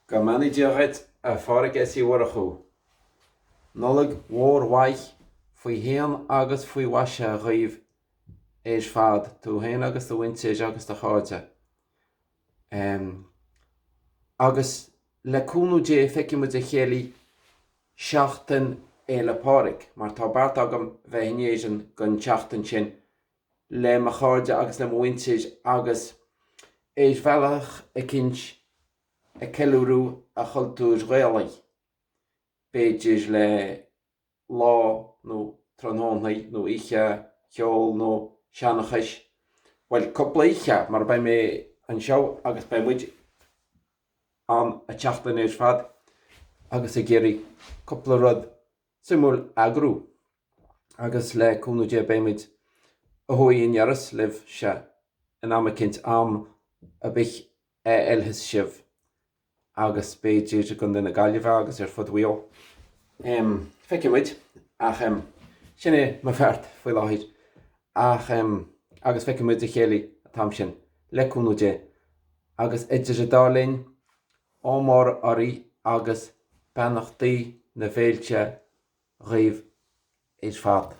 Go mbeannaí Dia dhuit, a Phádraig S. Uí Mhurchú. Nollaig mhór mhaith faoi shéan agus faoi mhaise dhaoibh ar fad, tú féin agus do mhuintir agus do chairde. Agus le cúnamh Dé feicfidh muid a chéile seachtain Fhéile Pádraig, mar tá beart agam bheith in Éirinn don tseachtain sin le mo chairde agus le mo mhuintir agus ar bhealach eicínt ag ceiliúradh an chultúir Ghaelaigh, b'fhéidir le lá nó tráthnóna nó oíche cheoil nó seanchais, bhuel, cúpla oíche mar beidh mé anseo agus beidh muid ann an tseachtain ar fad agus ag iarraidh cúpla rud suimiúil a eagrú. Agus le cúnamh Dé beidh muid ó thuaidh in Iorras libhse in am eicínt, am ar bith a fheilfeas sibh agus b'fhéidir i gContae na Gaillimhe agus ar fud Mhaigh Eo. Feicfidh muid, ach sin é mo bheart faoi láthair. Ach agus feicfidh muid a chéile an t-am sin, le cúnamh Dé. Agus idir an dá linn, ádh mór oraibh agus beannachtaí na bhféilte dhaoibh ar fad.